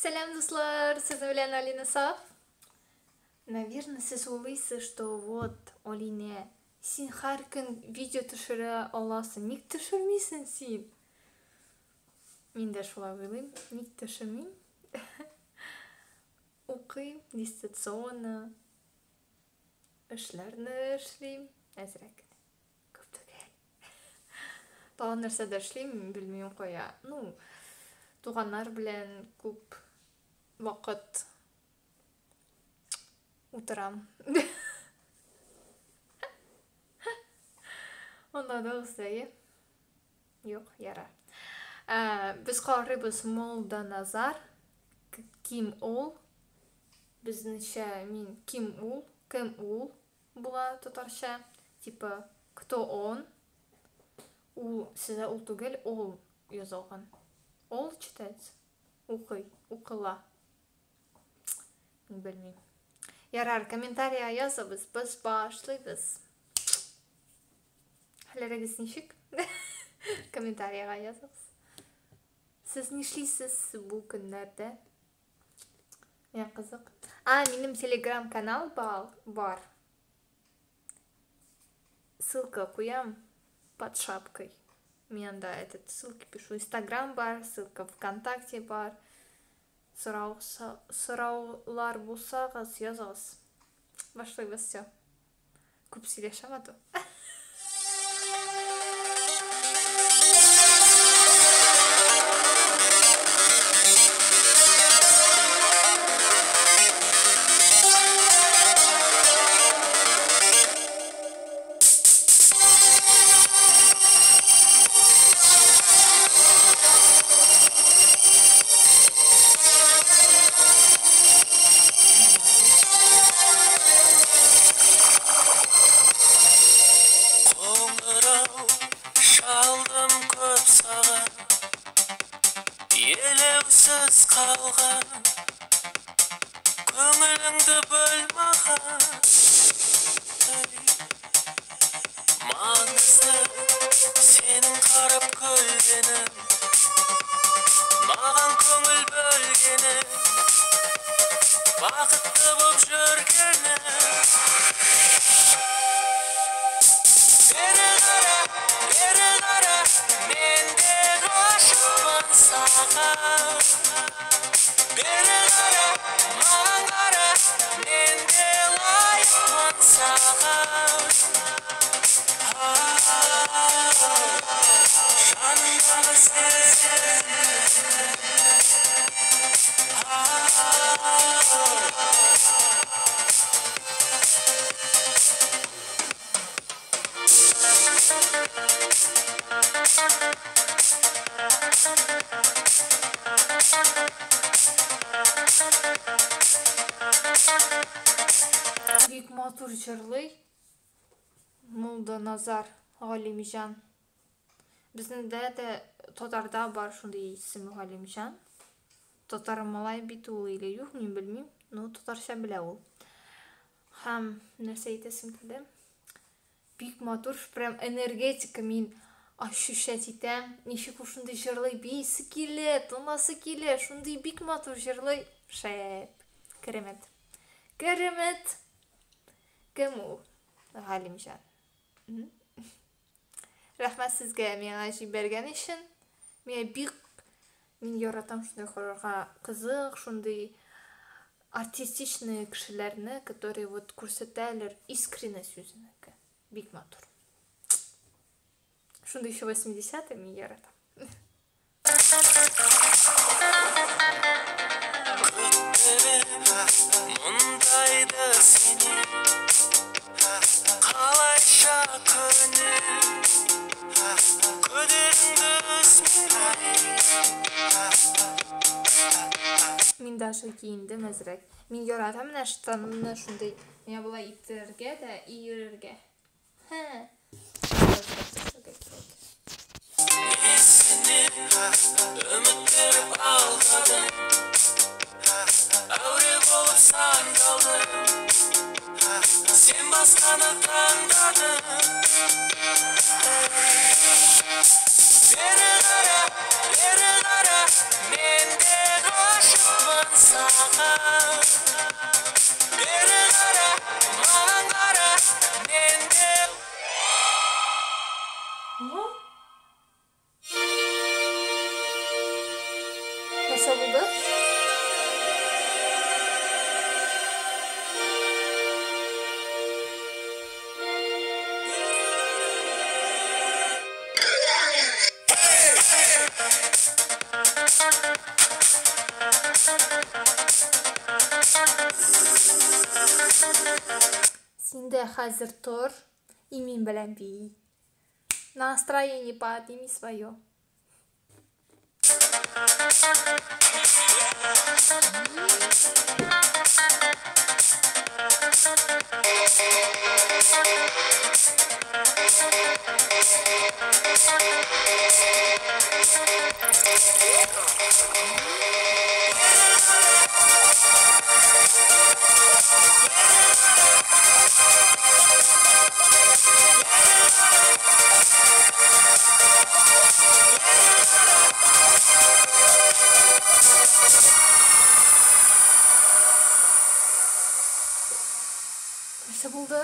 Сәлам, дуслар! Сезнең белән Алина Саф. Наверное, сез уйлыйсыз, что вот, Алинә, син һәр көн видео төшерә аласың. Ник төшермисең син? Мин дә шулай уйлыйм. Ник төшермим? Укыйм дистанционно. Эшләрне эшлим. Әзрәк кенә. Күп түгел. Тагын нәрсә дә эшлим, белмим кая. Ну, туганнар белән күп вакыт утырам. Аңладыгыз, әйе? Юк, ярар. Без карыйбыз Молданазар. Ким ул? Безнеңчә мин ким ул, кем ул була татарча. Типа, кто он? Ул, сездә ул түгел, ул язылган. Ул читается. Укый, укыла. Мин белмим. Ярар, комментария языгыз, без башлыйбыз. Хәлләрегез ничек? Комментарийга языгыз. Сез нишлисез бу көннәрдә? Миңа кызык. А, минем телеграм канал бар. Ссылка куям под шапкой. Мин анда этот ссылки пишу. Инстаграм бар, ссылка ВКонтакте бар. Сорау, сораулар булсагыз, языгыз. Башлыйбыз, все. Күп сөйләшәм а то. Қоңырау шалдым көп саған, елеусіз қалған көңіліңді бөл маған. Маңызды сенің қарап күлгенің, маған көңіл бөлгенің, бақытты боп жүргенің. Бері қара, бері қара, мен де ғашықпын саған. Бері қара, маған қара, мен де лайықпын саған. Жанымдағы сен. Бик матур җырлый Молданазар Галимҗан. Безнең дә татарда бар шундый исем Галимҗан. Татар малай бит ул или юк, мин белмим. Но татарча белә ул. Һәм нәрсә әйтәсем килде? Бик матур, прям энергетика мин ощущать итәм. Ничек ул шундый җырлый, биисе килә, тыңласы килә, шундый бик матур җырлый. Шәп. Керемет. Керемет. Кем ул? Галимҗан. Рәхмәт сезгә миңа җибәргән өчен. Миңа бик мин яратам шундый карарга кызык, шундый артистичный кешеләрне, которые вот күрсәтәләр искренность үзенеке. Бик матур. Шундый еще 80-е мин яратам. Күттіріп мұндайды сенен, қалайша көнем, күдеріңді үзмей. Мин даже киендем әзрәк. Мин яратам менә штанымны шундый. Миңа болай иттерергә дә и йөрергә. Хә. Әзрәк төшергә кирәк. Несіне үміт беріп алдадың, әуре болып сандалдым, сен басқаны таңдадың. Бері қара, бері қара, мен де ғашықпын Нәрсә булды? Син дә хәзер тор и мин белән бии. Настроение подними свое. Нәрсә булды?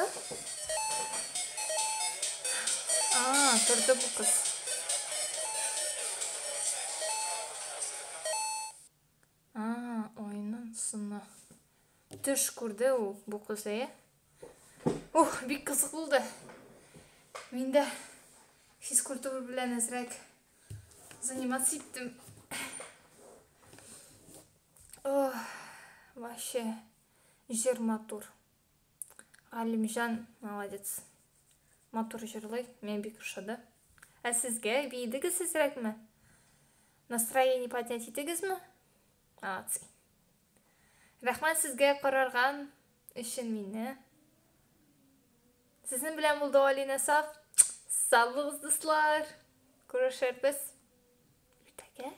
А, торды бу кыз. А, айның сыны. Төш күрде ул бу кыз, әйе? Ух, бик кызык булды. Мин дә физкультура белән әзрәк заниматься иттем. Ох, вообще, җыр матур. Галимҗан молодец. Матур җырлый, миңа бик ошады. Ә сезгә биедегез әзрәкме? Настроение поднять иттегезме? Молодцы. Рәхмәт сезгә карарган өчен мине. Сезнең белән булды Алина Саф. Сау булыгыз, дуслар. Күрешербез. Иртәгә.